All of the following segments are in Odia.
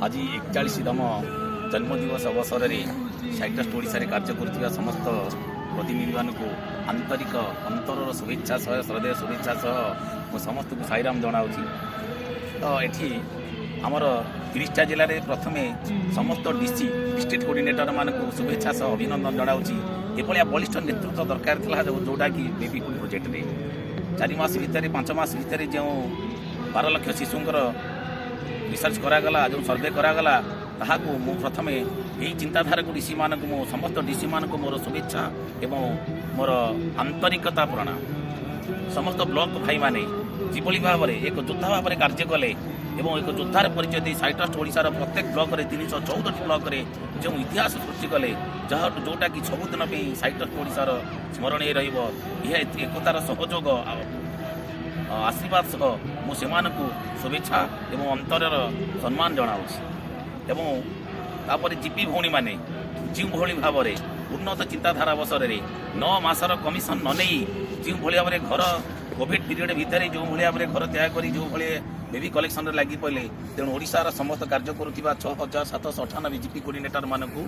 ଆଜି 41ତମ ଜନ୍ମଦିବସ ଅବସରରେ ସାଇ ଟ୍ରଷ୍ଟ ଓଡ଼ିଶାରେ କାର୍ଯ୍ୟ କରୁଥିବା ସମସ୍ତ ପ୍ରତିନିଧିମାନଙ୍କୁ ଆନ୍ତରିକ ଅନ୍ତରର ଶୁଭେଚ୍ଛା ସହ, ଶ୍ରଦ୍ଧେୟ ଶୁଭେଚ୍ଛା ସହ ମୁଁ ସମସ୍ତଙ୍କୁ ସାଇରାମ ଜଣାଉଛି। ତ ଏଠି ଆମର 30ଟା ଜିଲ୍ଲାରେ ପ୍ରଥମେ ସମସ୍ତ ଡିସି, ଡିଷ୍ଟ୍ରିକ୍ଟ କୋଅର୍ଡିନେଟରମାନଙ୍କୁ ଶୁଭେଚ୍ଛା ସହ ଅଭିନନ୍ଦନ ଜଣାଉଛି। ଏଭଳିଆ ବଳିଷ୍ଠ ନେତୃତ୍ୱ ଦରକାର ଥିଲା, ଯେଉଁଟାକି ବେବି ଫୁଡ୍ ପ୍ରୋଜେକ୍ଟରେ 4 ମାସ ଭିତରେ, 5 ମାସ ଭିତରେ ଯେଉଁ 12 ଲକ୍ଷ ଶିଶୁଙ୍କର ରିସର୍ଚ୍ଚ କରାଗଲା, ଯେଉଁ ସର୍ଭେ କରାଗଲା, ତାହାକୁ ମୁଁ ପ୍ରଥମେ ଏହି ଚିନ୍ତାଧାରାକୁ ଡିସିମାନଙ୍କୁ, ମୁଁ ସମସ୍ତ ଡିସିମାନଙ୍କୁ ମୋର ଶୁଭେଚ୍ଛା ଏବଂ ମୋର ଆନ୍ତରିକତା ପ୍ରଣାମ। ସମସ୍ତ ବ୍ଲକ ଭାଇମାନେ ଯେଭଳି ଭାବରେ ଏକ ଯୋଦ୍ଧା ଭାବରେ କାର୍ଯ୍ୟ କଲେ ଏବଂ ଏକ ଯୋଦ୍ଧାର ପରିଚୟ ଦେଇ ସାଇ ଟ୍ରଷ୍ଟ ଓଡ଼ିଶାର ପ୍ରତ୍ୟେକ ବ୍ଲକରେ, 314ଟି ବ୍ଲକରେ ଯେଉଁ ଇତିହାସ ସୃଷ୍ଟି କଲେ, ଯାହା ଯେଉଁଟାକି ସବୁଦିନ ପାଇଁ ସାଇ ଟ୍ରଷ୍ଟ ଓଡ଼ିଶାର ସ୍ମରଣୀୟ ରହିବ। ଏହା ଏକତାର ସହଯୋଗ ଆଉ ଆଶୀର୍ବାଦ ସହ ମୁଁ ସେମାନଙ୍କୁ ଶୁଭେଚ୍ଛା ଏବଂ ଅନ୍ତରର ସମ୍ମାନ ଜଣାଉଛି। ଏବଂ ତାପରେ ଜିପି ଭଉଣୀମାନେ ଯେଉଁଭଳି ଭାବରେ ଉନ୍ନତ ଚିନ୍ତାଧାରା ଅବସରରେ 9 ମାସର କମିଶନ ନ ନେଇ ଯେଉଁଭଳି ଭାବରେ ଘର କୋଭିଡ ପିରିୟଡ଼ ଭିତରେ ଯେଉଁଭଳି ଭାବରେ ଘର ତ୍ୟାଗ କରି ଯେଉଁଭଳି ବେବି କଲେକ୍ସନରେ ଲାଗି ପଡ଼ିଲେ, ତେଣୁ ଓଡ଼ିଶାର ସମସ୍ତ କାର୍ଯ୍ୟ କରୁଥିବା 6798 ଜିପି କୋଅର୍ଡିନେଟରମାନଙ୍କୁ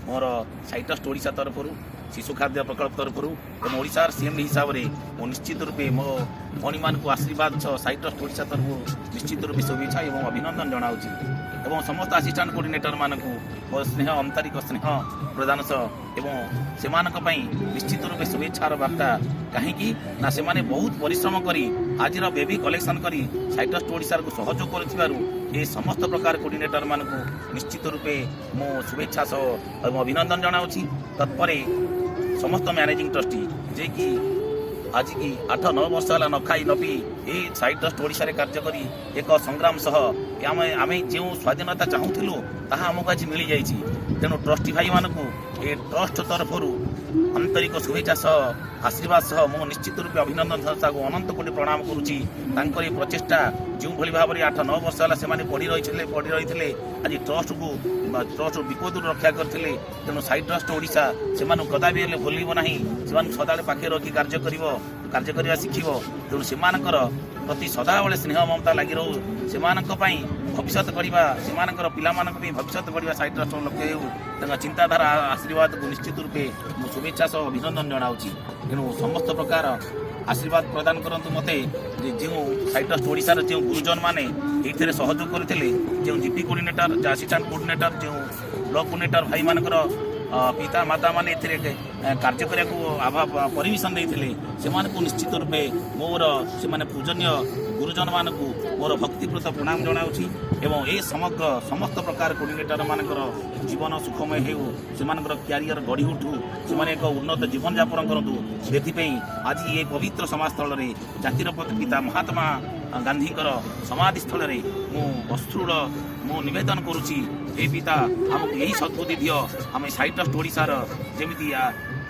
ମୋର ସାଇ ଟ୍ରଷ୍ଟ ଓଡ଼ିଶା ତରଫରୁ, ଶିଶୁ ଖାଦ୍ୟ ପ୍ରକଳ୍ପ ତରଫରୁ ଏବଂ ଓଡ଼ିଶାର ସିଏମ୍ ହିସାବରେ ମୁଁ ନିଶ୍ଚିତ ରୂପେ ମୋ ଭଉଣୀମାନଙ୍କୁ ଆଶୀର୍ବାଦ ସହ ସାଇ ଟ୍ରଷ୍ଟ ଓଡ଼ିଶା ତରଫରୁ ନିଶ୍ଚିତ ରୂପେ ଶୁଭେଚ୍ଛା ଏବଂ ଅଭିନନ୍ଦନ ଜଣାଉଛି। ଏବଂ ସମସ୍ତ ଆସିଷ୍ଟାଣ୍ଟ କୋଅର୍ଡିନେଟରମାନଙ୍କୁ ମୋ ସ୍ନେହ, ଆନ୍ତରିକ ସ୍ନେହ ପ୍ରଦାନ ସହ ଏବଂ ସେମାନଙ୍କ ପାଇଁ ନିଶ୍ଚିତ ରୂପେ ଶୁଭେଚ୍ଛାର ବାର୍ତ୍ତା। କାହିଁକି ନା ସେମାନେ ବହୁତ ପରିଶ୍ରମ କରି ଆଜିର ବେବି କଲେକ୍ସନ କରି ସାଇ ଟ୍ରଷ୍ଟ ଓଡ଼ିଶାକୁ ସହଯୋଗ କରୁଥିବାରୁ ଏ ସମସ୍ତ ପ୍ରକାର କୋଅର୍ଡିନେଟରମାନଙ୍କୁ ନିଶ୍ଚିତ ରୂପେ ମୁଁ ଶୁଭେଚ୍ଛା ସହ ଏବଂ ଅଭିନନ୍ଦନ ଜଣାଉଛି। ତତ୍ପରେ ସମସ୍ତ ମ୍ୟାନେଜିଂ ଟ୍ରଷ୍ଟି, ଯିଏକି ଆଜିକି 8-9 ବର୍ଷ ହେଲା ନ ଖାଇ ନ ପିଇ ଏଇ ସାଇ ଟ୍ରଷ୍ଟ ଓଡ଼ିଶାରେ କାର୍ଯ୍ୟ କରି ଏକ ସଂଗ୍ରାମ ସହ ଆମେ ଯେଉଁ ସ୍ୱାଧୀନତା ଚାହୁଁଥିଲୁ, ତାହା ଆମକୁ ଆଜି ମିଳିଯାଇଛି। ତେଣୁ ଟ୍ରଷ୍ଟି ଭାଇମାନଙ୍କୁ ଏ ଟ୍ରଷ୍ଟ ତରଫରୁ ଆନ୍ତରିକ ଶୁଭେଚ୍ଛା ସହ, ଆଶୀର୍ବାଦ ସହ ମୁଁ ନିଶ୍ଚିତ ରୂପେ ଅଭିନନ୍ଦନ ସହ ତାକୁ ଅନନ୍ତ କୋଟି ପ୍ରଣାମ କରୁଛି। ତାଙ୍କର ଏ ପ୍ରଚେଷ୍ଟା ଯେଉଁଭଳି ଭାବରେ 8-9 ବର୍ଷ ହେଲା ସେମାନେ ପଡ଼ି ରହିଥିଲେ, ଆଜି ଟ୍ରଷ୍ଟ ବିପଦରୁ ରକ୍ଷା କରିଥିଲେ। ତେଣୁ ସାଇ ଟ୍ରଷ୍ଟ ଓଡ଼ିଶା ସେମାନଙ୍କୁ କଦାପି ହେଲେ ଭୁଲିବ ନାହିଁ। ସେମାନଙ୍କୁ ସଦାବେଳେ ପାଖରେ ରଖି କାର୍ଯ୍ୟ କରିବ, କାର୍ଯ୍ୟ କରିବା ଶିଖିବ। ତେଣୁ ସେମାନଙ୍କର ପ୍ରତି ସଦାବେଳେ ସ୍ନେହ ମମତା ଲାଗି ରହୁ। ସେମାନଙ୍କ ପାଇଁ ଭବିଷ୍ୟତ ଗଢ଼ିବା, ସେମାନଙ୍କର ପିଲାମାନଙ୍କ ପାଇଁ ଭବିଷ୍ୟତ ଗଢ଼ିବା ସାଇ ଟ୍ରଷ୍ଟର ଲକ୍ଷ୍ୟ ହେଉ। ତାଙ୍କ ଚିନ୍ତାଧାରା ଆଶୀର୍ବାଦକୁ ନିଶ୍ଚିତ ରୂପେ ମୁଁ ଶୁଭେଚ୍ଛା ସହ ଅଭିନନ୍ଦନ ଜଣାଉଛି। ତେଣୁ ସମସ୍ତ ପ୍ରକାର ଆଶୀର୍ବାଦ ପ୍ରଦାନ କରନ୍ତୁ ମୋତେ ଯେ ଯେଉଁ ସାଇ ଟ୍ରଷ୍ଟ ଓଡ଼ିଶାର ଯେଉଁ ଗୁରୁଜନମାନେ ଏଇଥିରେ ସହଯୋଗ କରିଥିଲେ, ଯେଉଁ ଜିପି କୋଅର୍ଡିନେଟର, ଆସିଷ୍ଟାଣ୍ଟ କୋଅର୍ଡିନେଟର, ଯେଉଁ ବ୍ଲକ କୋଅର୍ଡିନେଟର ଭାଇମାନଙ୍କର ପିତା ମାତାମାନେ ଏଥିରେ କାର୍ଯ୍ୟ କରିବାକୁ ପରମିଶନ ଦେଇଥିଲେ, ସେମାନଙ୍କୁ ନିଶ୍ଚିତ ରୂପେ ମୋର ସେମାନେ ପୂଜନୀୟ ଗୁରୁଜନମାନଙ୍କୁ ମୋର ଭକ୍ତିପୂତ ପ୍ରଣାମ ଜଣାଉଛି। ଏବଂ ଏ ସମଗ୍ର ସମସ୍ତ ପ୍ରକାର କୋଅର୍ଡିନେଟରମାନଙ୍କର ଜୀବନ ସୁଖମୟ ହେଉ, ସେମାନଙ୍କର କ୍ୟାରିୟର ଗଢ଼ି ଉଠୁ, ସେମାନେ ଏକ ଉନ୍ନତ ଜୀବନଯାପନ କରନ୍ତୁ। ସେଥିପାଇଁ ଆଜି ଏ ପବିତ୍ର ସମାଜସ୍ଥଳରେ ଜାତିର ପିତା ମହାତ୍ମା ଗାନ୍ଧୀଙ୍କର ସମାଧି ସ୍ଥଳରେ ମୁଁ ଅଶ୍ରୁଳ ମୁଁ ନିବେଦନ କରୁଛି, ହେ ପିତା, ଆମକୁ ଏହି ସଦ୍ବୁଦ୍ଧି ଦିଅ, ଆମେ ସାଇ ଟ୍ରଷ୍ଟ ଓଡ଼ିଶାର ଯେମିତି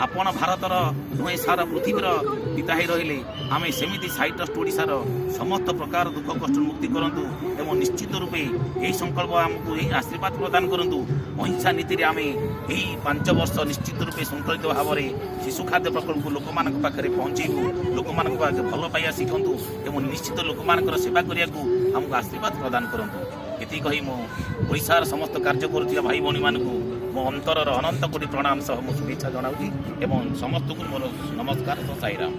ଆପଣ ଭାରତର ନୁହେଁ, ସାରା ପୃଥିବୀର ପିତା ହେଇ ରହିଲେ, ଆମେ ସେମିତି ସାଇ ଟ୍ରଷ୍ଟ ଓଡ଼ିଶାର ସମସ୍ତ ପ୍ରକାର ଦୁଃଖ କଷ୍ଟରୁ ମୁକ୍ତି କରନ୍ତୁ ଏବଂ ନିଶ୍ଚିତ ରୂପେ ଏହି ସଂକଳ୍ପ ଆମକୁ ଏହି ଆଶୀର୍ବାଦ ପ୍ରଦାନ କରନ୍ତୁ। ଅହିଂସା ନୀତିରେ ଆମେ ଏହି 5 ବର୍ଷ ନିଶ୍ଚିତ ରୂପେ ଶୃଙ୍ଖଳିତ ଭାବରେ ଶିଶୁ ଖାଦ୍ୟ ପ୍ରକଳ୍ପକୁ ଲୋକମାନଙ୍କ ପାଖରେ ପହଞ୍ଚେଇବୁ। ଲୋକମାନଙ୍କ ପାଖରେ ଭଲ ପାଇବା ଶିଖନ୍ତୁ ଏବଂ ନିଶ୍ଚିତ ଲୋକମାନଙ୍କର ସେବା କରିବାକୁ ଆମକୁ ଆଶୀର୍ବାଦ ପ୍ରଦାନ କରନ୍ତୁ। ଏତିକି କହି ମୁଁ ଓଡ଼ିଶାର ସମସ୍ତ କାର୍ଯ୍ୟ କରୁଥିବା ଭାଇ ଭଉଣୀମାନଙ୍କୁ ମୋ ଅନ୍ତରର ଅନନ୍ତ କୋଟି ପ୍ରଣାମ ସହ ମୁଁ ଶୁଭେଚ୍ଛା ଜଣାଉଛି ଏବଂ ସମସ୍ତଙ୍କୁ ମୋର ନମସ୍କାର ସହ ସାଇରାମ।